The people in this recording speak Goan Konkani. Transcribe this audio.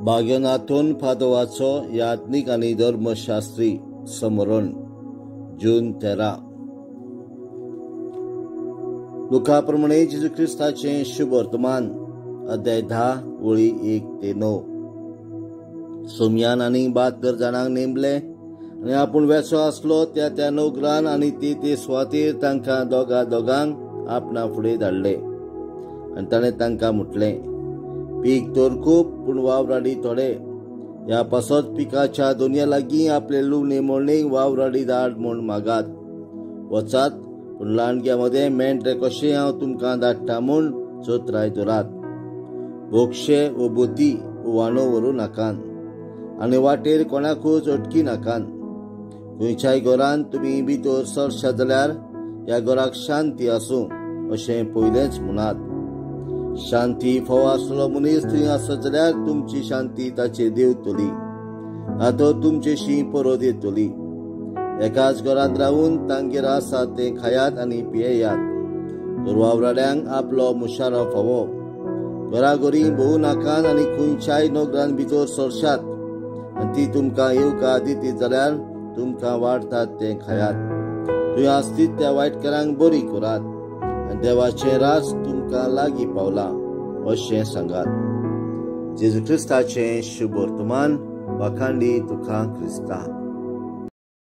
भाग्यनाथून पादोवाचो याज्ञीक आनी धर्मशास्त्री समरण जून 13. लुका प्रमाणे जेजू क्रिस्ताचें शुभ वर्तमान अध्याय 10 ओळी 1 ते 9. सोमयान आनी 72 जाणांक नेमले आनी आपूण वेसो आसलो त्या त्या नोकरान आनी ती ते सुवातेर तांकां दोगा दोगांक आपणा फुडें धाडले आनी ताणें तांकां म्हटलें, पीक तर खूब पूण वावराडी थोडे. ह्या पासत पिकाच्या दोनया लागीं आपले लुवणे मोडणेक वावराडी धाड म्हूण मागात. वचात पूण लांडग्या मदें मेंढरे कशें हांव तुमकां धाडटा म्हूण चतराय धरात. भोगशे वो बोती वाणो व्हरूं नाकात आनी वाटेर कोणाकूच अटकी नाकात. खंयच्याय घरान तुमी भितर सरशात जाल्यार ह्या घराक शांती आसूं अशें पयलेंच म्हणात. शांती फावो आसलो मनीस थंय आसत जाल्यार तुमची शांती ताचेर देंवतली, ना तर तुमचेशी परत येतली. एकाच घरांत रावून तांगेर आसा तें खायात आनी पियेयात. तर वावराड्यांक आपलो मुशारो फावो. घराघरी भोवूं नाकात आनी खंयच्याय नगरान भितर सरशात आनी ती तुमकां येवकार दिती जाल्यार तुमकां वाडटात तें खायात. थंय आसतीत त्या वायटकारांक बरी करात आनी देवाचें राज तुमकां लागीं पावलां अशें सांगात. जेजू क्रिस्ताचें शुभ वर्तमान. वाखांडी तुका क्रिस्ता.